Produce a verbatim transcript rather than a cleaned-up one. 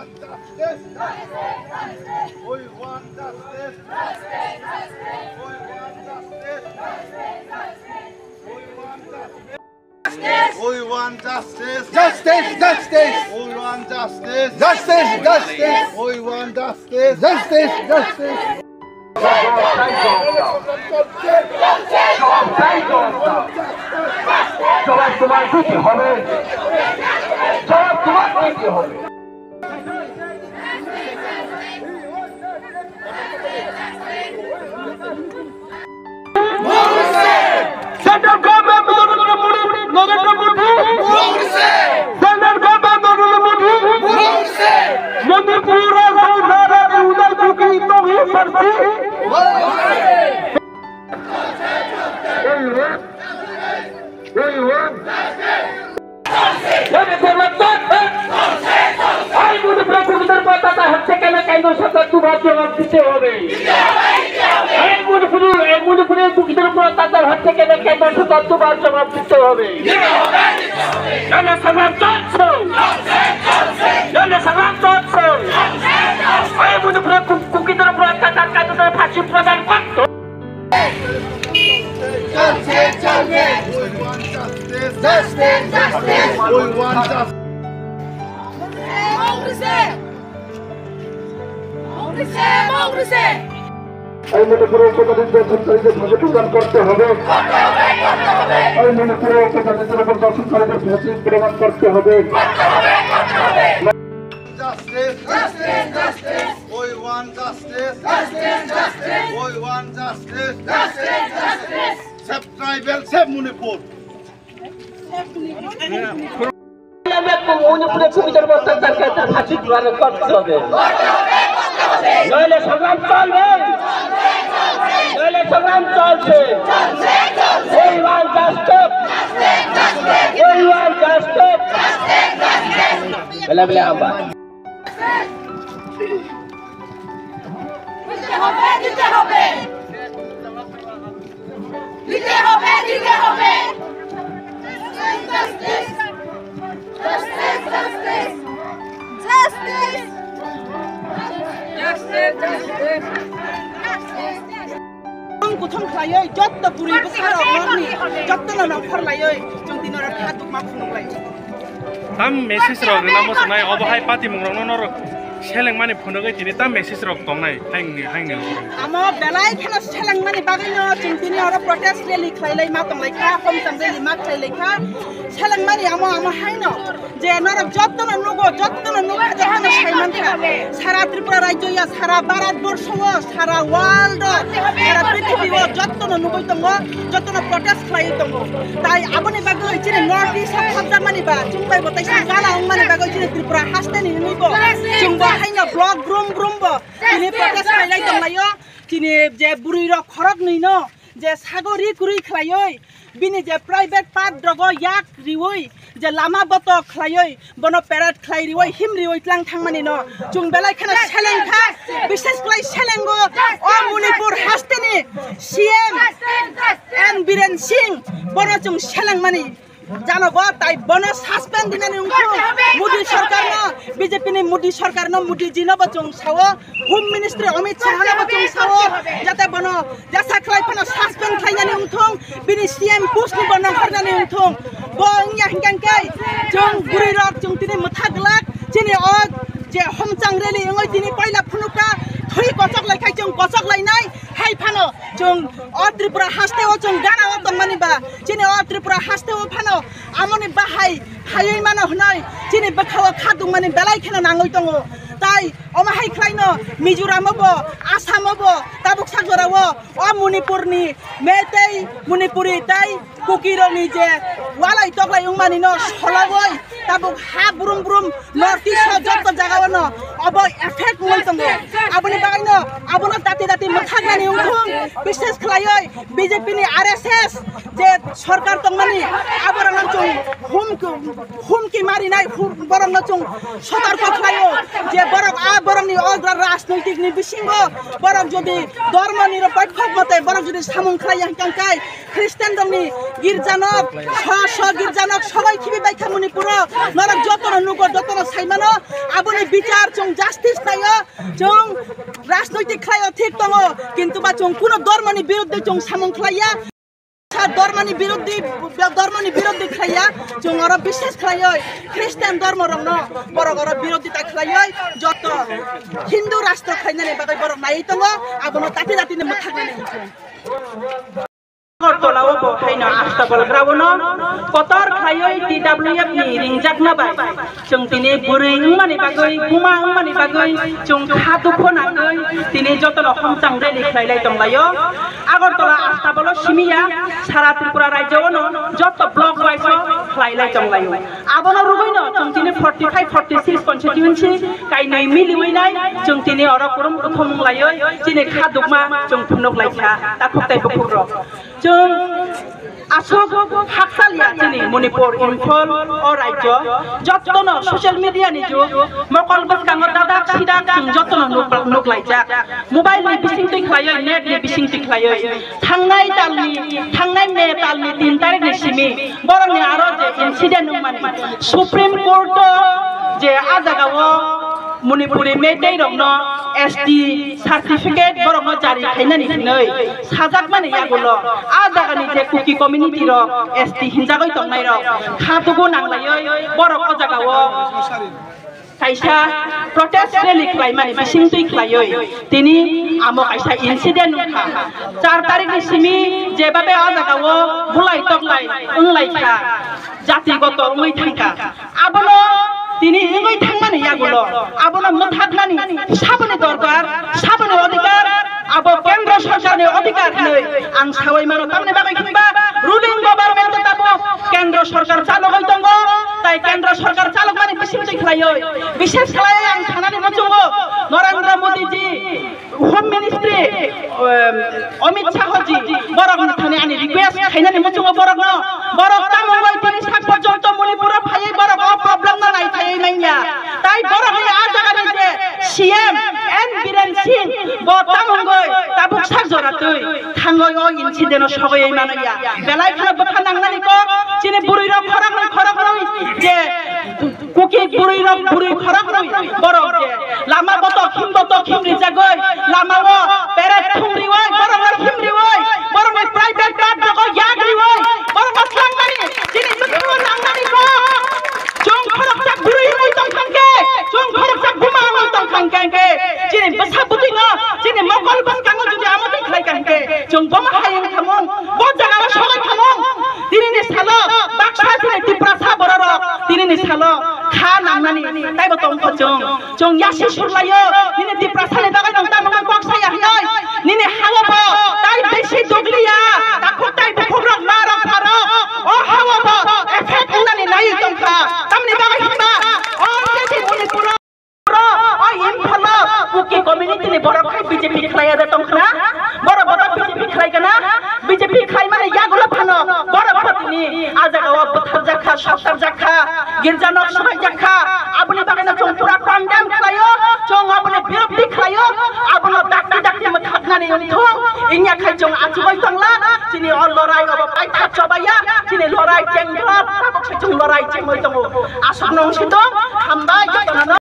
Justice! We want justice! We want justice! We want justice! We want justice! Justice, justice! We want justice! Justice, justice! We want justice! Justice, justice! জবাব চাই জবাব দাও। জবাব চাই জবাব দাও। জবাব তোমার দিতে হবে। জবাব তোমার দিতে হবে। Central government Narendra Modi, Narendra Modi. Central government Narendra Modi. Manipur Raja Udai Kuki Tonghi Parsi. Hey, hey, hey. এই মণিপুরের কুকিদের উপর অত্যাচার হচ্ছে কেন? কেন্দ্র সরকার তোমার জবাব দিতে হবে। এই মণিপুরের, এই মণিপুরের কুকিদের উপর অত্যাচার হচ্ছে কেন? কেন্দ্র সরকার তোমার জবাব দিতে হবে। জনসভা চলছে। জনসভা চলছে। এই মণিপুরের কু-, কুকিদের উপর অত্যাচার কার্যকর ফাঁসি প্রদান করতে হবে। চলছে, চলবে। We want justice. Justice, justice. We want justice. এই মণিপুরের উপজাতিদের সরকারিদের ভাষা প্রদান করতে হবে। এই মণিপুরের উপজাতিদের উপর সরকারিদের ভাষা প্রদান করতে হবে। Justice! Justice! Justice! We want justice! Justice! Justice! We want justice! Justice! Justice! Save tribal, save Manipur! মণিপুরে কুকিদের উপর অত্যাচার কার্যকর ফাঁসি প্রদান করতে হবে। নইলে সংগ্রাম চলবে। নইলে সংগ্রাম চলছে। We want justice. We want justice. বেলা বেলা আবার। দিতে হবে, দিতে হবে। দিতে হবে, দিতে হবে। Justice, justice। Justice, justice। Justice। Justice, justice। Ang kuthum khlaiwi jotto bwrwi bwsarok nokni jottono nongkhor laiwi chwng tini oro kha dukma phunuk lai. Tam message rok rwna muchungnai, obo hai patimung rokno norok selengmani phunugwi tini tam message rok tongnai haini, haini. Amo belai kheno selengmani bagwino chwng tini oro protest rally khlai lai ma tong lai kha, homcham rally ma khlai lai kha. Selengmani amo, amo haino je norok jottono nugo, jottono nugo, jottono sai man kha. Sara Tripura rajyo ya, sara Bharat borsho o, sara world o, sara prithibi o jottono nugwi tongo, jottono protest khlaiwi tongo. Tai aboni bagwi chini North East o khobjakmani ba, chwng bai bo teisa gana wngmani bagwi chini Tripura haste ni hwnwi bo, chwng bo haino block brum brum bo tini protest khlailai tonglaio. Chini je bwrwi rok khorok nwi no je sago ri kwrwi khlaiwi, bini je private part rogo yak riwi, je lama botok khlaiwi, bono parade khlai riwi, him riwi tlang thangmani no chwng belai kheno seleng kha, bishes khlai selengo o Manipur haste ni C M N Biren Singh, bono chwng selengmani janogo, tai bono suspend dinani wngkhu Modi sarkarno, B J P ni Modi sarkarno, Modi jino bo chwng sao, Home Ministry Amit Shah no bo chwng sao, jate bono jesa khlai phano suspend khlainani wngthung, bini C M post ni bo nongkhornani wngthung. Bo wngya hinkhe hinkhe chwng bwrwi rok chwng tini mwthak glak, chini o je homchang rally wngwi tini poila phunukha, thwi kochok lai khai chwng kochok lainai, hai phano chwng o Tripura haste o chwng gana o tongmani ba, chini o Tripura haste o phano amoni bahai hayui mano hwnwi chini bwkha o kha dungmani belai kheno nangwi tongo. Tai omo hai khlaino Mizoram o bo, Assam o bo, tabuk sak jora o, o Manipur ni Meitei, Manipuri tai Kuki rok ni je walai toklai wngmani no sologoi tabuk ha brum brum North East o jotto jaga o no obo effect wngwi tongo. Aboni bagwi no abono dati dati mwthaknani wngthung, bishes khlaioi B J P ni R S S je sarkar tongmani aborokno chwng hum-, humki marinai, hum-, borokno chwng sotorko khlaio je borok a borokni o rajnoitik ni bisingo borok jodi dhormo nirapekho mate borok jodi samung khlaiya hwnkhe Christian rokni girjanok, sw sw girjanok sobai khibi baikha Manipuro, norok jotono nugo, jotono saimano, abo Bichar chwng justice khlaio, chwng rajnoitik khlaio, thik tongo, kintu ba chwng kuno dormoni biruddhe chwng samung khlaiya. Sa dormoni biruddhi, dormoni biruddhi khlaiya, chwng oro biswas khlaioi, Christian dormo rokno borok oro biruddhita khlaioi, joto Hindu rastro khlainani bagwi borok naiwi tongo, abono dati dati no mwthaknani hinkhe. Agartala o bo haino Astabal Ground o kotor khlaioi T W F ni ringjakma bai. Chwng tini bwrwi wngmani bagwi, buma wngmani bagwi chwng kha dukho nangwi tini jotono homchang rally khlai lai tong laio. Agartala Astabalo simi ya, sara Tripura rajyo ono joto block wise o khlai lai tong laio. Abono rwgwino chwng tini forty five, forty six constituency kainwi miliwi nai chwng tini oro kurum kuthumung laioi chini kha dukma chwng phunuk lai kha takhuk tei bukhuk rok. Chwng aswk hakchal ya chini Manipur, Imphal o rajyo, jottono social media ni jug, mokol bwskango dadak sidak chwng jottono nuk-, nuklaijak. Mobile ni bisingtwi khlaioi, net ni bisingtwi khlaioi. Thangnai talni, thangnai May talni tin tarikh ni simi borokni aro je incident wngmani, Supreme Court o je a jagao Manipuri Meitei rokno S T certificate borokno jari khainani hinwi sajakmani yagulo a jagani je Kuki community rok S T hinjagwi tongnai rok kha tugu nanglaioi borok o jagao kaisa protest rally khlaimani bisingtwi khlaioi tini amo kaisa incident wngkha. Char tarikh ni simi jebabe o jagao bulai toklai wnglaikha, jatigoto wngwi thangkha. Abono tini wngwi thangmani yagulo abono mwthaknani saboni dorkar, saboni odhikar. Abo kendra sorkarni odhikar hinwi ang sawi mano. Tamni bagwi hinba ruling government tabuk kendra sorkar chalogwi tongo, tai kendra sorkar chalokmani bisingtwi khlaioi, bishes khlaioi ang sanani muchungo Narendra Modi ji, Home Ministry, um, Amit Shah ji, borok thani ani request khainani muchungo borokno, borok tamungoi tini sak porjonto Manipuro phaiwi borok o problem no nai phaiwi manya. Tai borok ni a jaga ni je C M N Biren Singh bo tamungoi tabuk sak jora twi thangoi o incident o sogoi mano ya. Belai kheno bwkha nangnani kok chini bwrwi rok khorok rwi khorok rwi je Kuki bwrwi rok bwrwi khorok rwi borok je lama botok him botok him rijagoi lama o peret thum riwoi borok no him riwoi borok ni private part rogo yak riwoi borok no slangnani chini bwkhao nangnani kok. Chwng khoroksa bwrwi wngwi tong thang khe, chwng khoroksa buma wngwi tong thang khe, khe chini bwsa bwtwi no, chini mokol bwskango jodi amotwi khlai kha hwnkhe, chwng bomo hai wng khamung, bo jagao sogwi khamung. Tinini salo baksa chini Tiprasa bororok tinini salo kha nangnani taibo tong kho chwng. Chwng yasi surlaio, nini Tiprasani bagwi nwng tamo kok saya hinoi, nini haobo tai bisi dugliya, takhuk tai bukhukrok narok pharok, o haobo effect wngnani nai tongkha, tamni bagwi hinba o tei Manipuro, o Imphalo Kuki community ni borok khai B J P khlaiya de tongkhna, borok bodo B J P khlai kana, B J P khlaimani yagulo phano borok bo tini a jagao butharjakha, soktarjakha. Girja nok swbaijak kha, aboni bagwi no chwng pura condemn khlaio, chwng aboni biruddhi khlaio, abono dakti dakti mwthaknani wngthung, wngya khai chwng achugwi tongla, chini o lorai obo paithak chobaiya, chini lorai chengjak, tabuk se chwng lorai chengwi tongo. Aswkno wngsi tong, hambai jotono.